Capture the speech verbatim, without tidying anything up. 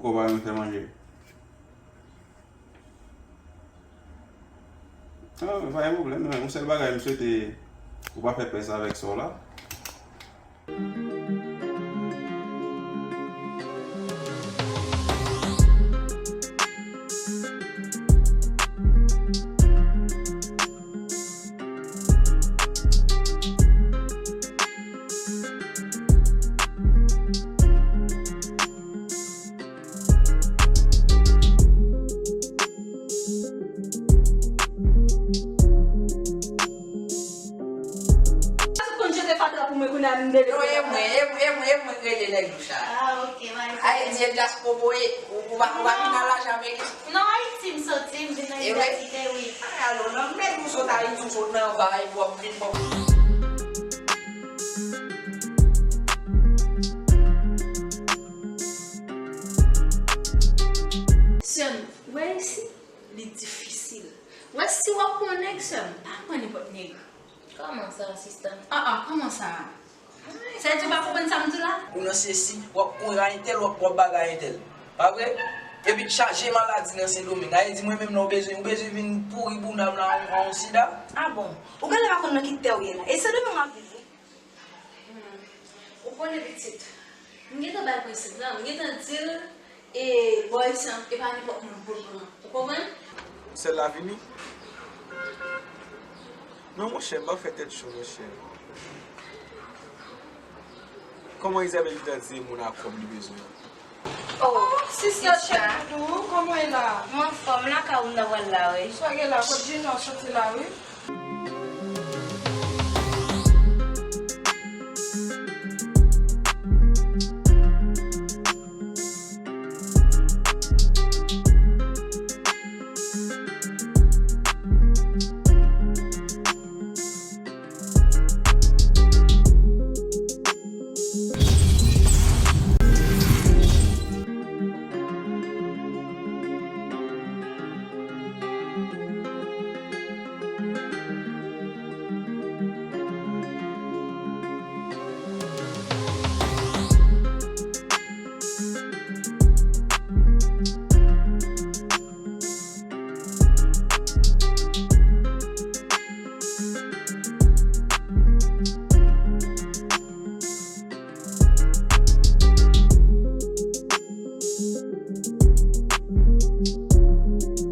Ou pa renmen fè manje? Ah, pa gen pwoblèm, men yon sèl bagay, m swete ou pa fè pès avèk sè w la. Ou konn jete fatra pou mwen, kounye a m dele. Non, e mwen, e mwen, e mwen, e mwen k rele nèg douch la. Ah, ok, my bad. Ayiti, El Dias Popo, e, ou, ou pa, ou pa vin nan lajan Ameriken. Non, Ayiti, m soti, m vin nan idantite, wi. Ay, alò, nan, nèg ou sot Ayiti, ou sot nan vay, w ap vin, w ap Sè m, wè isi, li difisil. Wè si w ap pran nèg, sè m, pa pran nenpòt nèg. Kòman sa, sista? Ah, ah, kòman sa? Sa vle di w pa konprann sa m di w la? Ou nan sesi, w ap kouri a entèl, w ap, w ap bagay entèl. Pa vre? Epi chaje maladi nan Sendomeng. Sa vle di mwen menm nan ou bezwen, ou bezwen vin pouri bounda m la an, an sida? Ah bon? Ou genlè pa konn nan ki tè w ye la. E Sendomeng w ap viv, wi. Hmm. Ou konnen pitit, m gentan bay prensip la, m gentan di l, e bò isi an, e pa nenpòt moun pou l pran. Ou konprann? Sèl la vini? Non, monchè, m pa fè tèt cho, monchè. Kòman Isabelle gentan di e moun a kòb li bezwen an? Oh, sista Tcha. Chèdoudou, kòman w ye la? M anfòm, lakay ou m ta pral la, wi. Sa gen la, kot Junior soti la, wi.